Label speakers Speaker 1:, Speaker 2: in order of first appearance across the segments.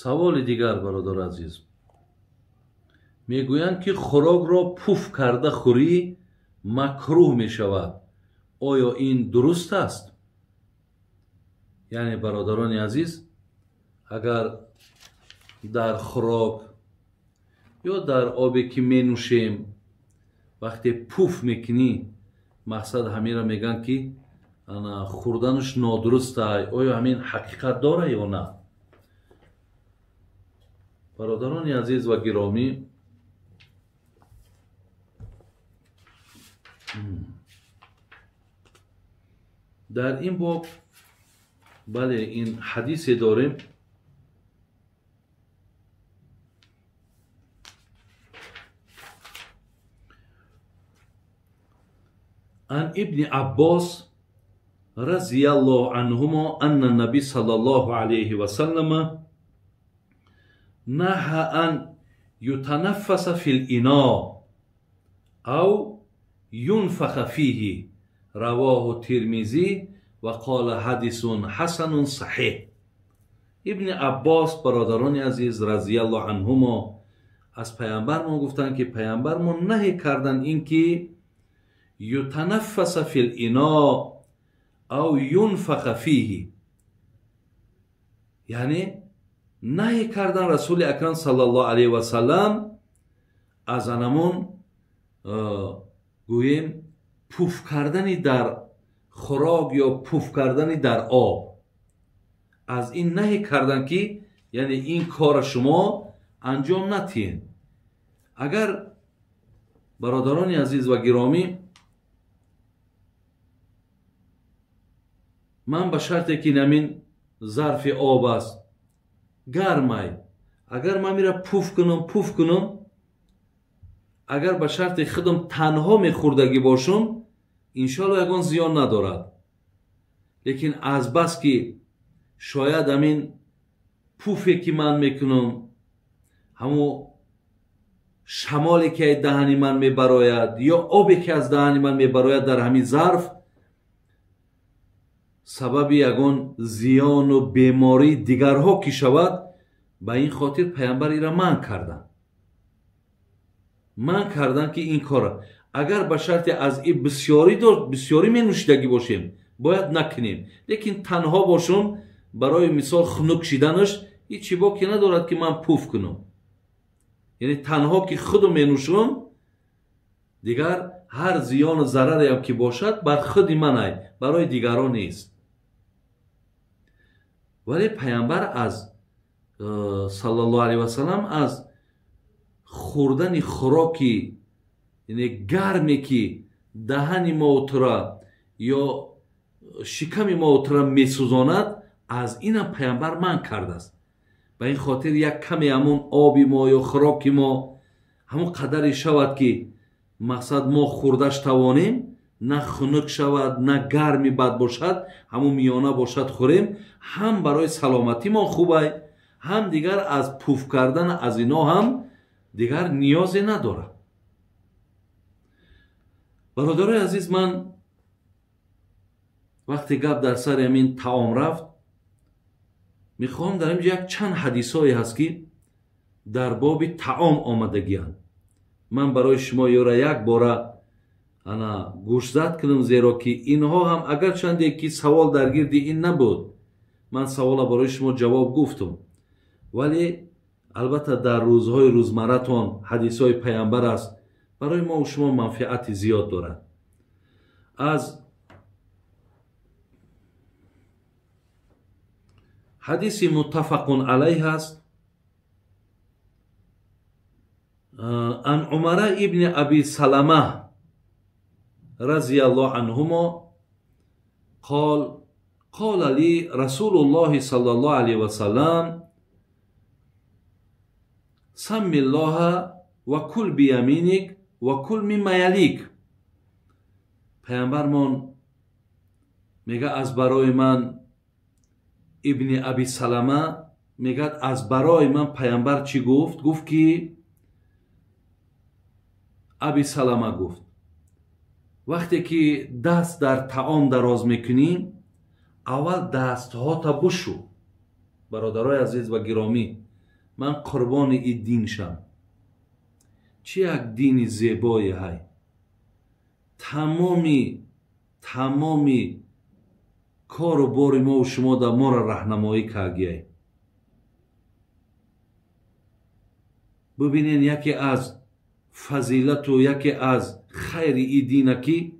Speaker 1: Саволи дигар, бародари азиз, мегӯянд ки хӯрокро пуф карда хӯрӣ макрӯҳ мешавад. Оё ин дуруст аст? Яъне, бародарони азиз, агар дар хӯрок ё дар обе ки менӯшем вақте пуф мекунӣ, мақсад ҳаминро мегӯянд ки хӯрданаш нодуруст аст. Оё ҳамин ҳақиқат дорад ё на? Бародарони азиз ва гиромӣ, дар ин боб бале ин ҳадисе дорем. Ан ибни Аббос разияллоҳу анҳумо анна наби саллаллоҳу алайҳи васаллама наҳа ан ютанаффаса фил ино ав юнфаха фиҳи равоҳу Тирмизӣ ва қола ҳадисун ҳасанун саҳиҳ. Ибни Аббос, бародарони азиз, разияллоҳу анҳумо, аз паямбармон гуфтанд ки паямбармон наҳӣ карданд ин ки ютанаффаса фил ино ав юнфаха фиҳи, яъне наҳӣ кардан Расули Акрам саллаллоҳу алайҳи васаллам аз анамон гӯем пуф кардани дар хӯрок ё пуф кардани дар об. Аз ин наҳӣ кардан ки яъне ин кора шумо анҷом натиҳед. Агар бародарони азиз ва гиромӣ, ман ба шарте ки намин зарфи об аст гармай, агар ман мира пуф кунам, агар ба шарти худам танҳо мехӯрдагӣ бошам, иншоалло ягон зиён надорад. Лекин аз бас ки шояд ҳамин пуфе ки ман мекунам, ҳамун шамоле ки аз даҳани ман мебарояд ё обе ки аз даҳани ман мебарояд дар ҳамин зарф сабаби ягон зиёну бемории дигарҳо ки шавад, ба ин хотир паямбар инро манъ карданд. Манъ карданд ки ин кора агар ба шарте аз ин бисёрӣ менӯшидагӣ бошем, бояд накунем. Лекин танҳо бошум, барои мисол хунук шиданаш ҳеҷ чӣ боке надорад ки ман пуф кунам. Яъне танҳо ки худам менӯшам, дигар ҳар зиёну зарареам ки бошад бар худи манай, барои дигарон нест. Вале паямбар аз саллаллоҳу алайҳи васаллам аз хӯрдани хӯроки яъне гарме ки даҳани мо тура ё шиками мо тура месӯзонад, аз инам паямбар манъ кардааст. Ба ин хотир як каме ҳамон оби мо ё хӯроки мо ҳамон қадаре шавад ки мақсад мо хӯрдаш тавонем, на хунук шавад, на гарми бад бошад, ҳамон миёна бошад хӯрем, ҳам барои саломатимон хубай, ҳам дигар аз пуф кардан аз ино ҳам дигар ниёзе надорад. Бародарои азиз, ман вақте гап дар сари ҳамин таом рафт, мехоҳам дар инҷо як чанд ҳадисҳое ҳаст ки дар боби таом омадагианд. Ман барои шумо ёра як бора ана гӯшзад кунам, зеро ки инҳо ҳам агарчанде ки савол дар гирди ин набуд, ман савола барои шумо ҷавоб гуфтам, вале албатта дар рӯзҳои рӯзмарратон ҳадисҳои паямбар аст, барои мо шумо манфиати зиёд дорад. Аз ҳадиси муттафақун алайҳ аст ан Умара ибни Аби Салама разияллоҳу анҳумо қол қола ли Расулуллоҳи саллаллоҳу алайҳи васаллам саммиллоҳа ва кул бияминик ва кул мимма ялик. Паямбармон мега аз барои ман ибни Аби Салама мегӯяд аз барои ман паямбар чӣ гуфт? Гуфт ки Аби Салама гуфт вақте ки даст дар таом дароз мекунӣ, аввал дастҳота бушу. Бародарои азиз ва гиромӣ, Ман қурбони и дин шам. Чӣ як дини зебое ҳай! Тамоми кору бори мову шумо да моро раҳнамоӣ кардияй. Бубинен, яке аз фазилату яке аз хайри и дина, ки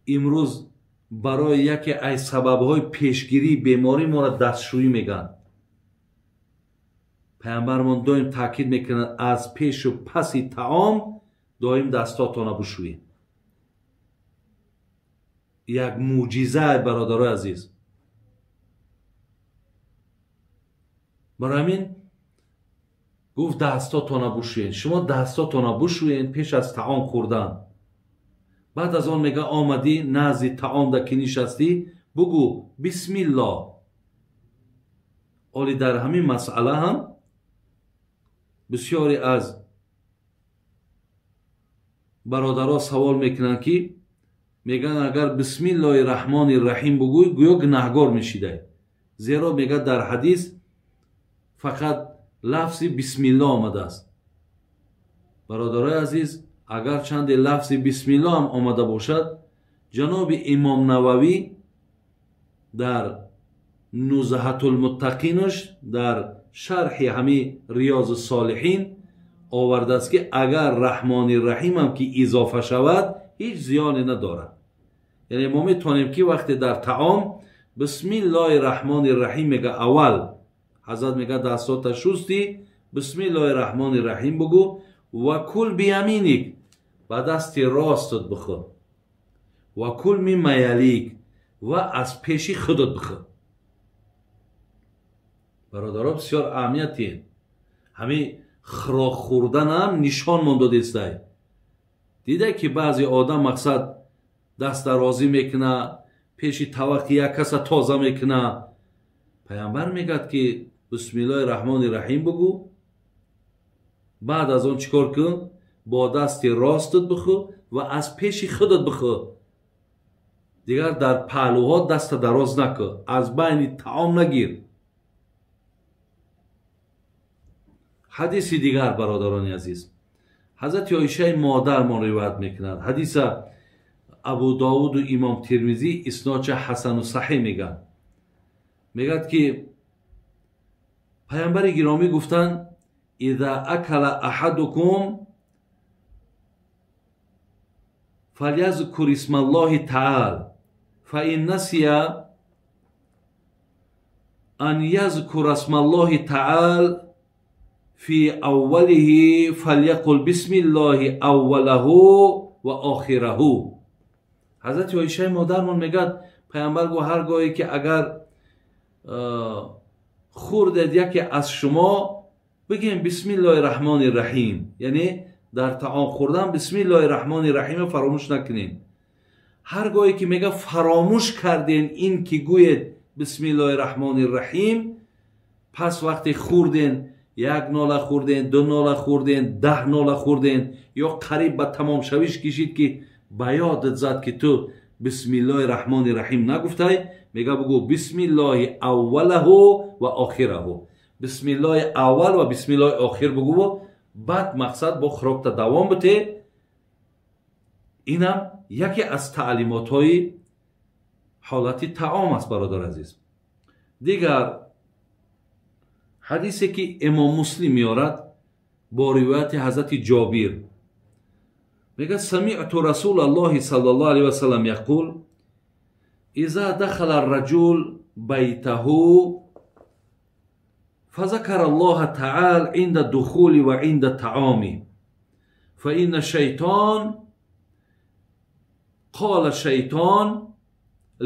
Speaker 1: имрӯз барои яке аз сабабҳои пешгирии беморӣ моро дастшӯӣ мегӯянд. Паямбармон доим таъкид мекунад, аз пешу паси таом доим дастотона бушӯед. Як мӯъҷиза, бародарои азиз. Барои ҳамин гуфт: дастотона бушӯед. Шумо дастотона бушӯед пеш аз таом хӯрдан. Баъд аз он мега, омадӣ назди таомда ки нишастӣ, бугӯ бисмиллоҳ. Оли дар ҳамин масъала ҳам бисёре аз бародаро савол мекунанд, ки мегӯянд, агар бисмиллоҳи раҳмони раҳим бугӯй, гӯё гунаҳгор мешидай, зеро мегӯяд, дар ҳадис фақат лафзи бисмиллоҳ омадааст. Бародарои азиз, агар чанде лафзи бисмиллоҳ ҳам омада бошад, ҷаноби Имом Нававӣ дар Нузҳатулмуттақинаш, дар шарҳи ҳами Риёзу Солиҳин овардааст, ки агар раҳмони раҳимам ки изофа шавад, ҳеҷ зиёне надорад. Яъне мо метавонем, ки вақте дар таом бисмиллоҳи раҳмони раҳим мега, аввал ҳазрат мега, дастҳота шустӣ, бисмиллоҳи раҳмони раҳим бугӯ, ва кул бияминик, ба дасти ростат бихӯр, ва кул мимма ялик, ва аз пеши худат бихӯр. Бародаро, бисёр аҳамиятие. Ҳамин хӯрок хӯрданам нишон мондодистай. Дида, ки баъзе одам мақсад дастдарозӣ мекуна, пеши таваққи як каса тоза мекуна. Паямбар мегӯяд, ки бисмиллоҳи раҳмони раҳим бугӯ, баъд аз он чӣ кор кун? Бо дасти ростат бихӯр ва аз пеши худат бихӯр. Дигар дар паҳлӯҳо даста дароз накун, аз байни таом нагир. Ҳадиси дигар, бародарони азиз, ҳазрати Оишаи модармон ривоят мекунад. Ҳадиса Абу Довуду Имом Термизӣ иснодча ҳасану саҳеҳ мегӯянд. Мегӯяд, ки паямбари гиромӣ гуфтанд: иза акала аҳадукум фалязкур исмаллоҳи таал, фа ин насия ан язкура исмаллоҳи таал фи аввалиҳи фалякул бисмиллоҳи аввалаҳу ва охираҳу. Ҳазрати Оишаи модармон мегӯяд, паямбар гуфт, ҳар гоҳе ки агар хӯрдед яке аз шумо, бигем бисмиллоҳи раҳмони раҳим. Яъне дар таом хӯрдан бисмиллоҳи раҳмони раҳимро фаромӯш накунем. Ҳар гоҳе ки мега фаромӯш кардем ин ки гӯед бисмиллоҳи раҳмони раҳим, пас вақте хӯрден, як нола хӯрден, ду нола хӯрден, 10 нола хӯрден, ё қариб ба тамомшавиш кишид, ки ба ёдат зад, ки ту бисмиллоҳи раҳмони раҳим нагуфтай, мега бугӯ бисмиллоҳи аввалаҳу ва охираҳу. Бисмиллоҳи аввал ва бисмиллоҳи охир бугӯ, баъд мақсад бо хӯрокта давом бите. Инам яке аз таълимотҳои ҳолати таом аст, бародар азиз. Дигар ҳадисе, ки Имом Муслим меорад бо ривояти ҳазрати Ҷобир, мегӯяд: самиъту расулаллоҳи саллаллоҳу алайҳи васалам яқул: иза дахала арраҷул байтаҳу فذكر الله تعالى عند الدخول وعند الطعام، فإن الشيطان قال الشيطان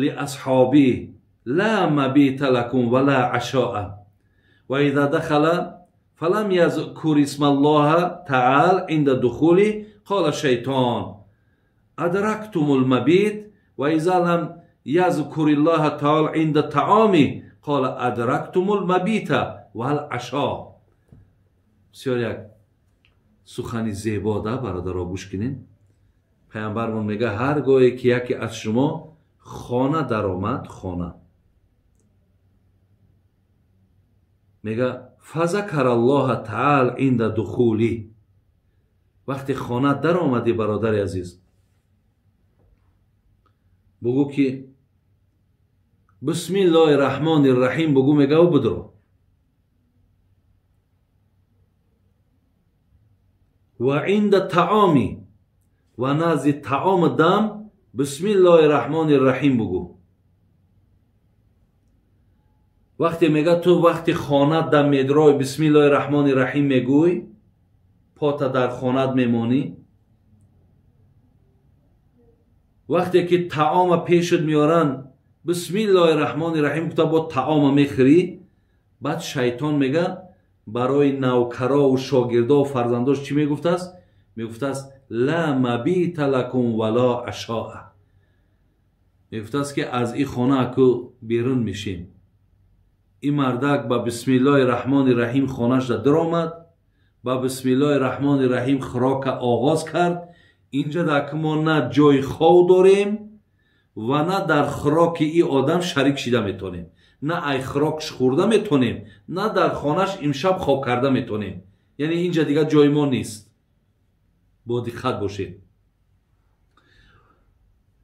Speaker 1: لأصحابه: لا مبيت لكم ولا عشاء. وإذا دخل فلم يذكر اسم الله تعالى عند الدخول قال الشيطان: أدركتم المبيت. وإذا لم يذكر الله تعالى عند الطعام قال: أدركتم المبيت والعشاء. بسیار یک سخنی زیبا ده، برادرها، گوش کنین. پیامبرمون میگه هر گاهی که یکی از شما خانه درآمد، خانه، میگه фазакара Аллоҳа таъала инда духули. Вақте хона даромадӣ, бародари азиз, бугӯ ки бисмиллоҳи раҳмони раҳим бугӯ, мегаву бидро. Ва инда таоми, ва назди таому дам бисмиллоҳи раҳмони раҳим бугӯ. Вақте мега ту вақти хона дам медрой бисмиллоҳи раҳмони раҳим мегӯй, пота дар хонат мемонӣ. Вақте ки таома пешат меоранд бисмиллоҳи раҳмони раҳим гуфта бо таома мехӯрӣ. Баъд шайтон мега барои навкарову шогирдову фарзандош чӣ мегуфтааст? Мегуфтааст ла мабита лакум вало ашоа. Мегуфтааст ки аз ин хона аку берун мешем. Ин мардак ба бисмиллоҳи раҳмони раҳим хонашда даромад, ба бисмиллоҳи раҳмони раҳим хӯрока оғоз кард. Инҷа дар мо на ҷои хов дорем ва на дар хӯроки ин одам шарик шида метонем, на ай хӯрокш хӯрда метонем, на дар хонаш имшаб хоб карда метонем. Яъне инҷа дигар ҷои мо нест. Бо диққат бошед.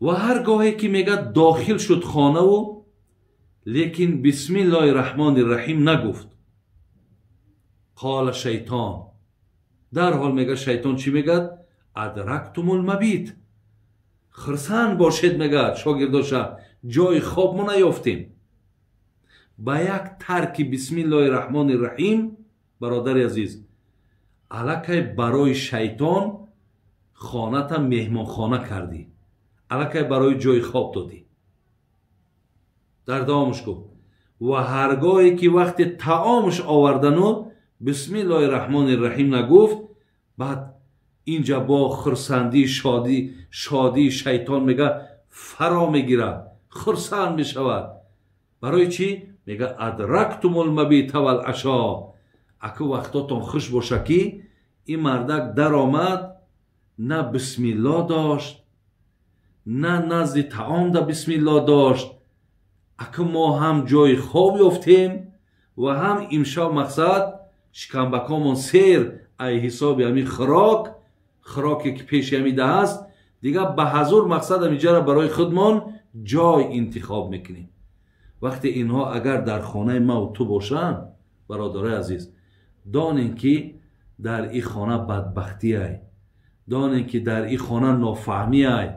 Speaker 1: Ва ҳар гоҳе ки мега дохил шуд хонаву лекин бисмиллоҳи раҳмони раҳим нагуфт, қола шайтон, дарҳол мега шайтон чӣ мегӯяд? Адрактумул мабит. Хурсанд бошед, мегӯяд шогирдоша, ҷои хоб мо наёфтем. Ба як тарки бисмиллоҳи раҳмони раҳим, бародари азиз, аллакай барои шайтон хоната меҳмонхона кардӣ, аллакай барои ҷои хоб додӣ. Дар давомаш гуфт ва ҳаргоҳе ки вақти таомаш овардану бисмиллоҳи раҳмони раҳим нагуфт, баъд инҷа бо хурсандӣ шодии шайтон мега фаро мегирад, хурсанд мешавад. Барои чӣ? Мега адрактумул мабита вал ашо. Аку вақтотон хуш боша ки ин мардак даромад, на бисмилло дошт, на назди таом да бисмилло дошт. Аку мо ҳам ҷои хоб ёфтем ва ҳам имшаб мақсад шикамбакомон сер ай ҳисоби ҳамин хӯроке ки пеши ҳамин да ҳаст, дигар ба ҳазур мақсад ҳаминҷара барои худмон ҷой интихоб мекунем. Вақте инҳо агар дар хонаи маву ту бошанд, бародарои азиз, донем ки дар ин хона бадбахтиай, донем ки дар ин хона нофаҳмиай,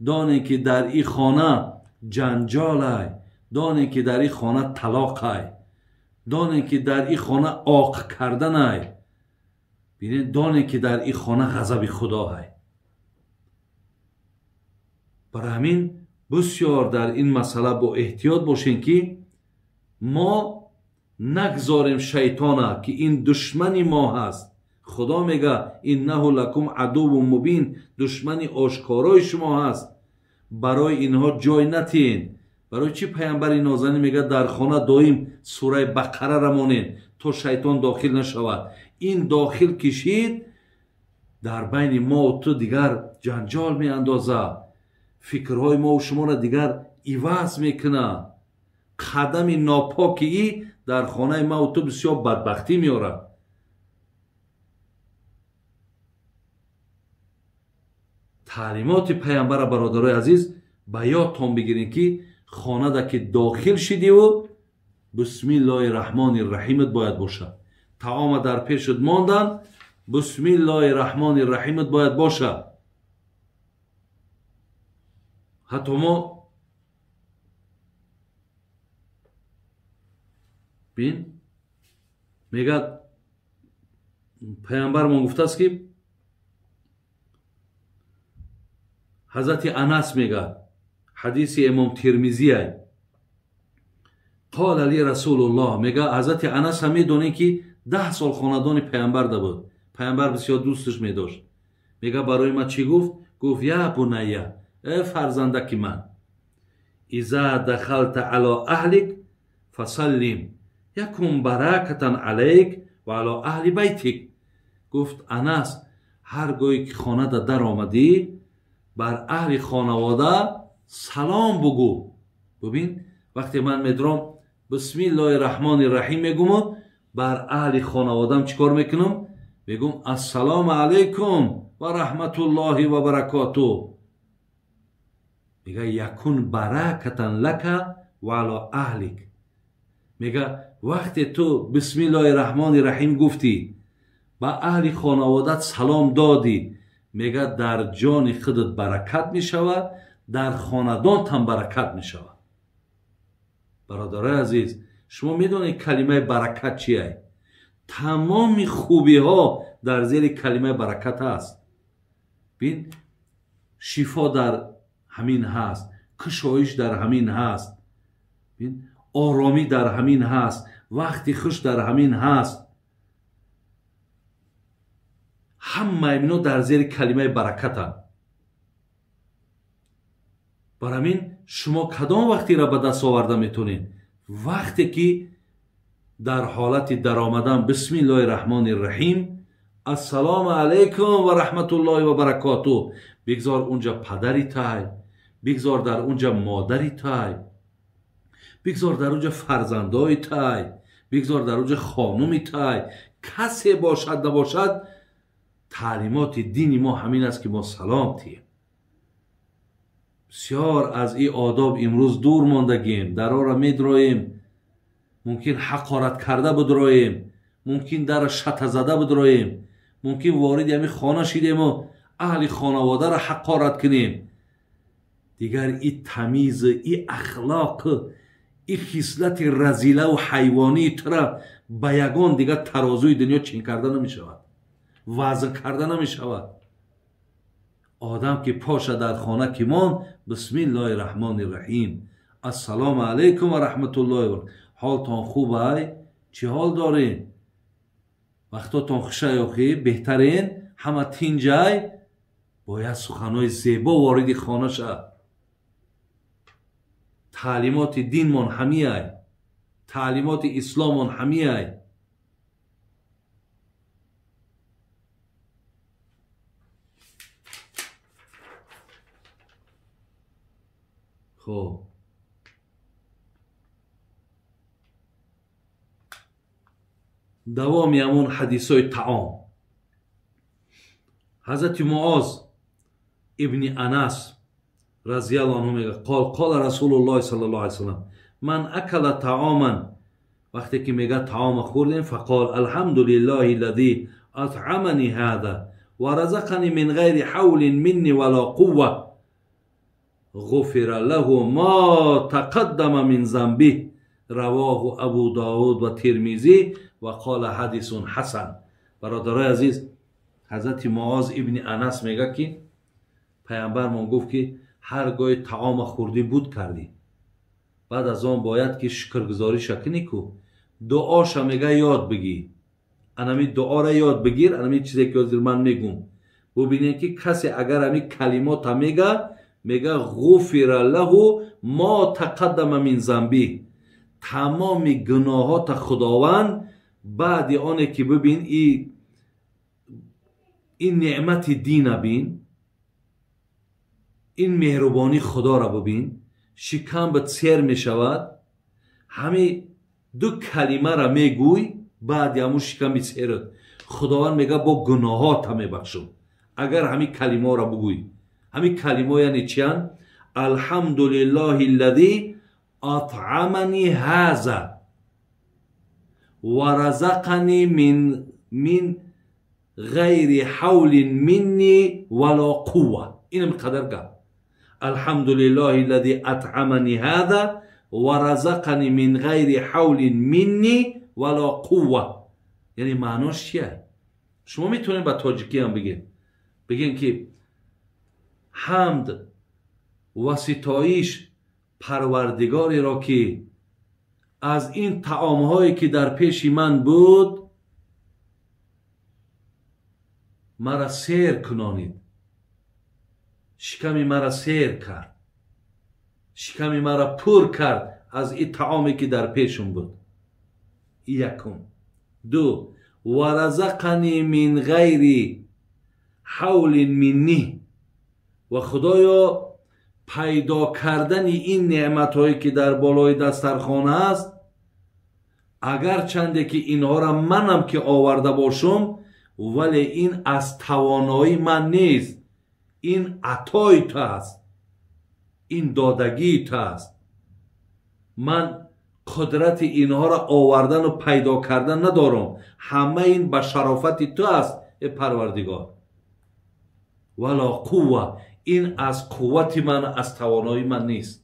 Speaker 1: донем ки дар ин хона ҷанҷолай, донем ки дар ин хона талоқай, донем ки дар ин хона оқ карданай, бинед, донем ки дар ин хона ғазаби худоай. Барои ҳамин бисёр дар ин масъала бо эҳтиёт бошем ки мо нагзорем шайтона ки ин душмани мо ҳаст. Худо мега иннаҳу лакум адуввун мубин, душмани ошкорои шумо ҳаст. Барои инҳо ҷой натиҳен. Барои чӣ паямбари нозанин мега дар хона доим сураи Бақара рамонен то шайтон дохил нашавад. Ин дохил кишид, дар байни мо ту дигар ҷанҷол меандозад, фикрҳои мо шуморо дигар иваз мекунад. Қадами нопоки ӣ дар хонаи мо ту бисёр бадбахтӣ меорад. Таълимоти паямбара, бародарои азиз, ба ёдтон бигирем ки хонада ки дохил шидиву бисмиллоҳи раҳмони раҳимат бояд бошад. Таома дар пешат мондан, бисмиллоҳи раҳмони раҳимат бояд бошад. Ҳатто мо бин мегӯяд паямбармон гуфтааст ки ҳазрати Анас мегӯяд, ҳадиси имом Тирмизия, қола ли расулуллоҳ, мегӯяд ҳазрати Анас ҳам медонем ки 10 сол хонадони паямбар да буд, паямбар бисёр дӯсташ медошт. Мегӯяд барои ман чӣ гуфт? Гуфт я бунайя, э фарзандаки ман, иза дахалта ало аҳлик фасаллим якун баракатан алайк ва ало аҳли байтик. Гуфт Анас, ҳар гоҳе ки хонада даромадӣ бар аҳли хонавода салом бугӯ. Бубин, вақте ман медром бисмиллоҳи раҳмони раҳим мегӯму Бар аҳли хонаводам чӣ кор мекунам? Мегӯм ассалому алайкум ва раҳматуллоҳи ва баракоту. Мега якун баракатан лака ва ало аҳлик. Мега вақте ту бисмиллоҳи раҳмони раҳим гуфтӣ, ба аҳли хонаводат салом додӣ, мега дар ҷони худат баракат мешавад, дар хонадонтам баракат мешавад. Бародарои азиз, шумо медонед калимаи баракат чие? Тамоми хубиҳо дар зери калимаи баракат аст. Бин, шифо дар ҳамин ҳаст, кушоиш дар ҳамин ҳаст, бин, оромӣ дар ҳамин ҳаст, вақти хуш дар ҳамин ҳаст. Ҳамаи ино дар зери калимаи баракатанд. Бар ҳамин шумо кадом вақтиро ба даст оварда метавонед? Вақте ки дар ҳолати даромадан бисмиллоҳи раҳмони раҳим, ассалому алайкум ва раҳматуллоҳи ва баракоту, бигзор унҷа падари тай, бигзор дар унҷа модари тай, бигзор дар унҷа фарзандои тай, бигзор дар унҷа хонуми тай, касе бошад набошад, таълимоти дини мо ҳамин аст ки мо салом тием. Бисёр аз ин одоб имрӯз дур мондагем, дарора медроем, мумкин ҳақорат карда бидроем, мумкин дара шата зада бидроем, мумкин вориди ҳамин хона шидему аҳли хонаводаро ҳақорат кунем. Дигар и тамиз, и ахлоқ, и хислати разилаву ҳайвонии тура ба ягон дигар тарозуи дунё чин карда намешавад, вазн карда намешавад. Одам ки поша дар хона ки монд, бисмиллоҳи раҳмони раҳим, ассалому алайкум ва раҳматуллоҳи ва баракатуҳ. Ҳолтон хуб ай? Чӣ ҳол дорен? Вақтотон хушай охи? Беҳтарин? Ҳама тинҷай? Бояд суханҳои зебо вориди хона шавад. Таълимоти динмон ҳамиай, таълимоти исломон ҳамиай. Хоб, давоми ҳамон ҳадисҳои таом. Ҳазрати Муоз ибни Анас разияллоҳу анҳу мегӯяд: қол қола расулуллоҳи саллаллоҳу алайҳи васаллам ман акала таоман, вақте ки мегӯяд таома хӯрдем, фақол алҳамдулиллоҳи аллази атъамани ҳаза ва разақани мин ғайри ҳавлин минни вала қувва ғуфира лаҳу мо тақаддама мин занбиҳ. Равоҳу Абу Довуд ва Тирмизӣ ва қола ҳадисун ҳасан. Бародарои азиз, ҳазрати Муоз ибни Анас мегӯяд ки паямбармон гуфт ки ҳар гоҳи таома хӯрдӣ буд кардӣ, баъд аз он бояд ки шукргузориша кунӣ ку дуоша мега ёд бигӣ. Анами дуора ёд бигир, анами чизе ки ҳозир ман мегӯм. Бубинед ки касе агар ами калимота мега, мега ғуфира лаҳу мо тақаддама мин занбиҳ, тамоми гуноҳота Худованд баъди оне ки бибин ин неъмати дина бин, ин меҳрубонии Худоро бибин, шикам ба сер мешавад, ҳами ду калимаро мегӯй, баъди ҳамун шиками серат Худованд мега бо гуноҳота мебахшум. Агар ҳами калимаро бугӯй, ҳами калимо яъне чиянд? Алҳамдулиллоҳи аллази атъамани ҳаза ва разақани мин ғайри ҳавлин минни вала қувва. Инам қадар гап. Алҳамдулиллоҳи аллази атъамани ҳаза ва разақани мин ғайри ҳавлин минни вала қувва. Яъне маънош чия? Шумо метавонед ба тоҷикӣ ҳам бигем, бигем ки ҳамд ва ситоиш парвардигореро ки аз ин таомҳое ки дар пеши ман буд мара сер кунонид, шиками мара сер кард, шиками мара пур кард аз ин таоме ки дар пешум буд. Якум. Ду, ва разақани мин ғайри ҳавлин минни, ва Худоё пайдо кардани ин неъматҳое ки дар болои дастархона аст Агарчанде ки инҳоро манам ки оварда бошум, вале ин аз тавоноии ман нест, ин атои ту аст, ин додагии ту аст. Ман қудрати инҳоро овардану пайдо кардан надорам, ҳама ин ба шарофати ту аст, э Парвардигор. Вала қувва, ин аз қуввати ман, аз тавоноии ман нест.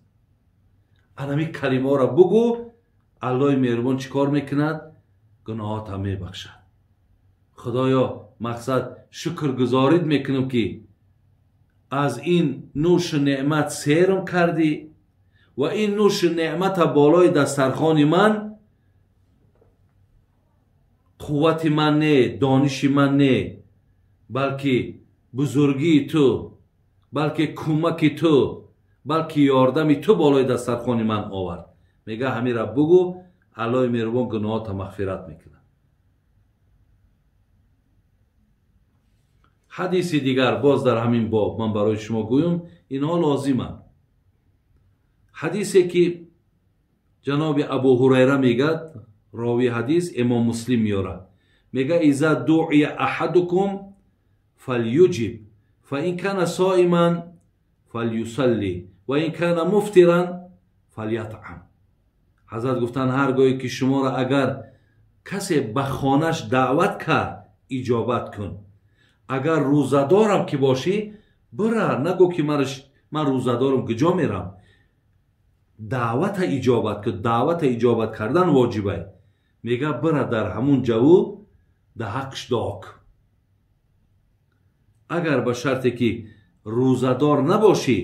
Speaker 1: Анами калимаҳоро бугӯ, Аллоҳи меҳрубон чӣ кор мекунад? Гуноҳотам мебахшад. Худоё, мақсад шукргузорит мекунам, ки аз ин нӯшу неъмат серм кардӣ ва ин нӯшу неъмата болои дастархони ман қуввати ман не, дониши ман не, балки бузургии ту, балки кӯмаки ту, балки ёрдами ту болои дастархони ман овард. Мега ҳамира бугӯ, Аллоҳи меҳрубон гуноҳота мағфират мекунад. Ҳадиси дигар боз дар ҳамин боб ман барои шумо гӯям, инҳо лозиманд. Ҳадисе ки ҷаноби Абу Ҳурайра мегӯяд, ровии ҳадис Имом Муслим меорад, мега иза дуъия аҳадукум фалюҷиб фа ин кана соиман фалюсалли ва ин кана муфтиран фалятъам. Ҳазрат гуфтанд, ҳар гоҳе ки шуморо агар касе ба хонаш даъват кард, иҷобат кун. Агар рӯзадорам ки бошӣ, бира, нагӯ ки ман рӯзадорам, куҷо мерам. Даъвата иҷобат кун, даъвата иҷобат кардан воҷибай. Мега бира дар ҳамун ҷаву да ҳаққш дуо кун. Агар ба шарте ки рӯзадор набошӣ,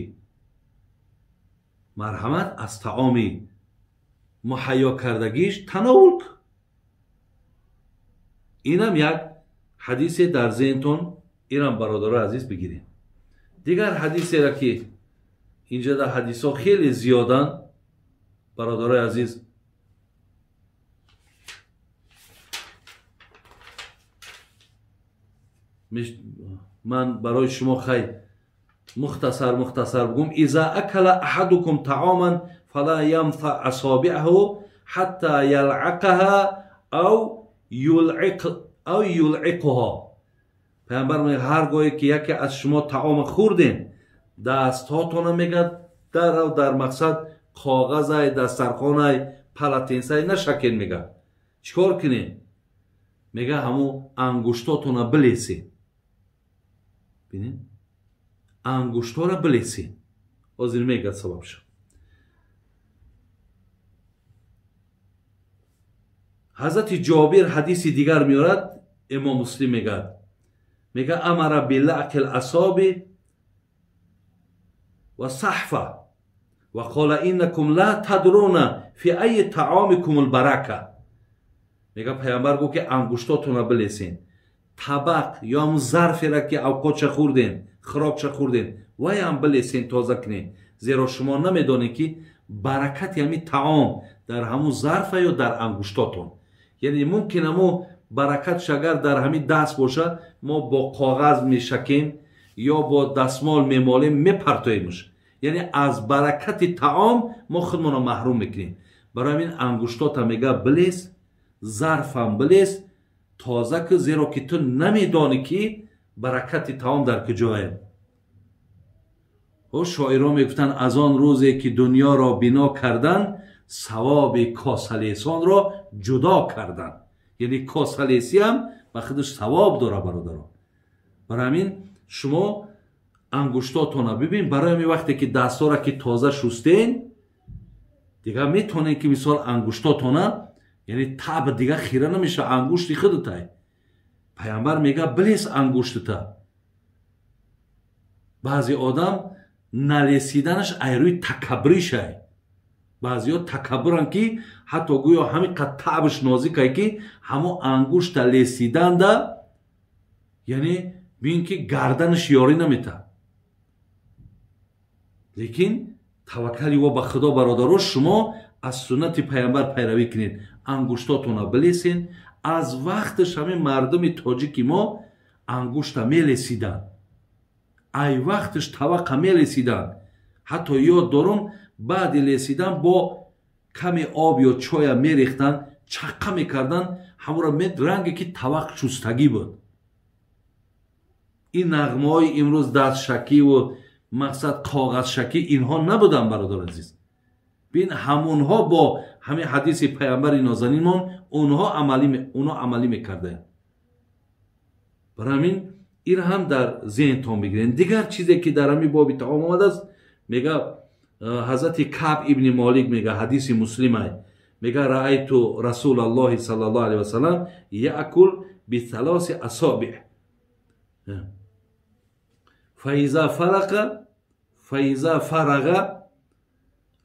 Speaker 1: марҳамат аз таоми муҳайё кардагиш тановул кун. Инам як ҳадисе дар зеҳнтон, инам бародарои азиз бигиред. Дигар ҳадисеро ки инҷа дар ҳадисҳо хеле зиёданд, бародарои азиз, ман барои шумо хай мухтасар мухтасар бигӯм. Иза акала аҳадукум таоман фала ямфа асобиаҳу ҳатта ялъақаҳа ав юлъиқуҳо. Пайғамбар мегӯяд, ҳар гоҳе ки яке аз шумо таома хӯрдем, дастҳотона мегӯяд дарав дар мақсад коғазай, дастархонай, палатенсай нашакен, мегӯяд. Чӣ кор кунем? Мегӯяд ҳамун ангуштотона билесен. Бинед, ангуштора билесен. Ҳозир мегӯяд сабабшо. Ҳазрати Ҷобир ҳадиси дигар меорад, Имом Муслим мегӯяд, мегӯяд амара билаъқи ласоби ва саҳфа ва қола иннакум ла тадруна фи айи таомикум лбарака. Мегӯяд пайғамбар гуфт ки ангуштотонро билесен, табақ ё ҳамун зарферо ки авқотша хӯрден, хӯрокша хӯрден, вайам билесен, тоза кунед, зеро шумо намедонед ки баракати ҳамин таом дар ҳамун зарфа ё дар ангуштотон. Яъне мумкин ҳамун баракатш агар дар ҳамин даст бошад, мо бо коғаз мешакем ё бо дастмол мемолем, мепартоемш. Яъне аз баракати таом мо худмонро маҳрум мекунем. Барои ҳамин ангуштота мега билес, зарфам билес, тоза кун, зеро ки ту намедонӣ ки баракати таом дар куҷое. Шоирон мегуфтанд, аз он рӯзе ки дунёро бино кардан, савоби косалесонро ҷудо кардан. Яъне косалесиам ба худаш савоб дора, бародарон. Барои ҳамин шумо ангуштотонро бибин. Барои ҳамин вақте ки дастҳоро ки тоза шустен, дигар метавонед ки мисол ангуштотона, яъне таб дигар хира намешава, ангушти худутай. Пайғамбар мегӯяд билес ангуштута. Баъзе одам налесиданаш айрӯи такаббуришай. Баъзеҳо такаббуранд ки ҳатто гӯё ҳамин қад таъбш нозикай ки ҳамон ангушта лесиданда, яъне бин ки гарданаш ёрӣ наметавад. Лекин таваккали во ба Худо, бародаро, шумо аз суннати пайғамбар пайравӣ кунед, ангуштотонро билесен. Аз вақташ ҳамин мардуми тоҷики мо ангушта мелесиданд, ай вақташ таваққа мелесиданд. Ҳатто ёд дорум, баъди лесидан бо каме об ё чоя мерехтанд, чаққа мекардан, ҳамура ранге ки тавақ чустагӣ буд. Ин нағмаҳои имрӯз дастшакиву мақсад коғазшакӣ инҳо набуданд, бародар азиз. Бин, ҳамонҳо бо ҳамин ҳадиси паямбари нозанинмон онҳо амалӣ мекарданд. Барои ҳамин ин ҳам дар зеҳнтон бигиред. Дигар чизе ки дар ҳамин боби таом омадааст, мега ҳазрати Каъб ибни Молик мега, ҳадиси муслимай, мега: раайту расулаллоҳи саллаллоҳу алайҳи васалам яъкул бисалоси асобиъ фаиза фарақа фаиза фарага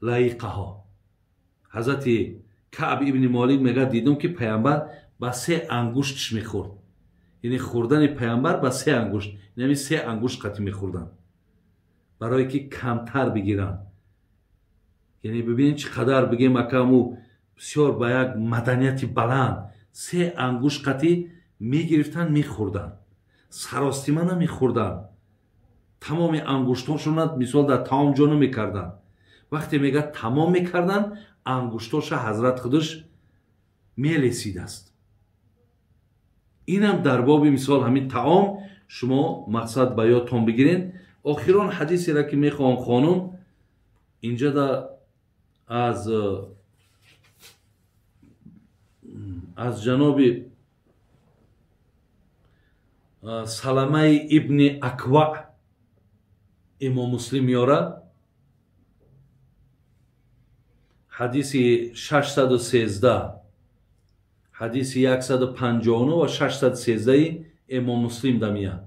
Speaker 1: лаиқаҳо. Ҳазрати Каъб ибни Молик мега, дидум ки паямбар ба се ангуштш мехӯрд. Яъне хӯрдани паямбар ба се ангушт, яъне се ангушт қатӣ мехӯрданд, барое ки камтар бигиранд. Яъне бибинед, чӣ қадар бигем акаму бисёр ба як маданияти баланд се ангушт қатӣ мегирифтанд, мехӯрданд, саростима намехӯрданд, тамоми ангуштошона мисол дар таом ҷо намекарданд. Вақте мега тамом мекарданд, ангуштоша ҳазрат худаш мелесидааст. Инам дар боби мисол ҳамин таом шумо мақсад ба ёдтон бигиред. Охирон ҳадисеро ки мехоҳам хонум, инҷа да аз ҷаноби Саламаи ибни Аква имом Муслим меорад, ҳадиси 613, ҳадиси 159 ва 613 имом Муслим дамия.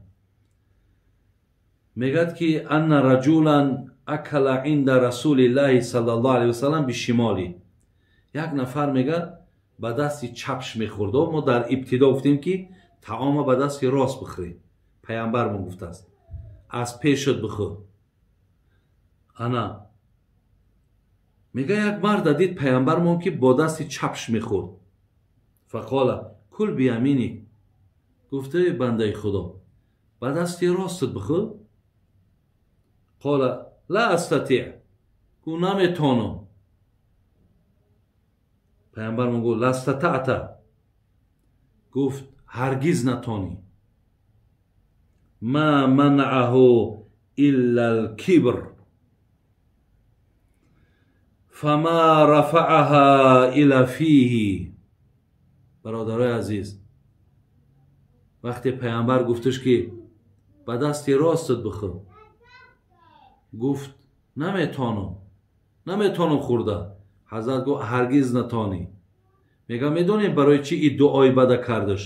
Speaker 1: Мегӯяд ки анна раҷулан акала инда расулиллаҳи саллаллоҳу алайҳи васалам бишимоли. Як нафар мега ба дасти чапш мехӯрд. Мо дар ибтидо гуфтем ки таома ба дасти рост бихӯред, паямбармон гуфтааст аз пешат бихӯр. Ана мега як марда дид паямбармон ки бо дасти чапш мехӯрд. Фақола кул бияминик, гуфта бандаи худо ба дасти ростат бихӯр. Қола ла астатиъ, гу наметонам. Паямбармон гуфт ластатаъта, гуфт ҳаргиз натонӣ. Ма манаъаҳу илла алкибр фама рафаъаҳа ила фиҳи. Бародарои азиз, вақте паямбар гуфташ ки ба дасти ростат бихӯр, гуфт наметонам, наметонам хӯрда. Ҳазрат гуфт ҳаргиз натонӣ. Мега медонем барои чӣ ин дуои бада кардаш?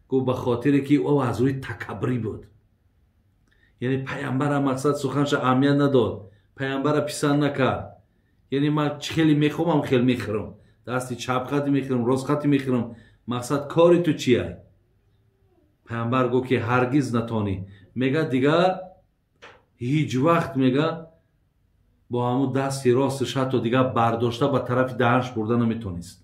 Speaker 1: Гуфт ба хотире ки ӯ аз рӯи такаббурӣ буд. Яъне паямбара мақсад суханша аҳамият надод, паямбара писанд накард. Яъне ман чӣ хеле мехоҳам хел мехӯрам, дасти чап хати мехӯрам, рост хати мехӯрам, мақсад кори ту чия? Паямбар гуфт ки ҳаргиз натонӣ. Мега дигар ҳеҷ вақт мега бо ҳамун дасти росташ ҳатто дигар бардошта ба тарафи даҳанш бурда наметонист.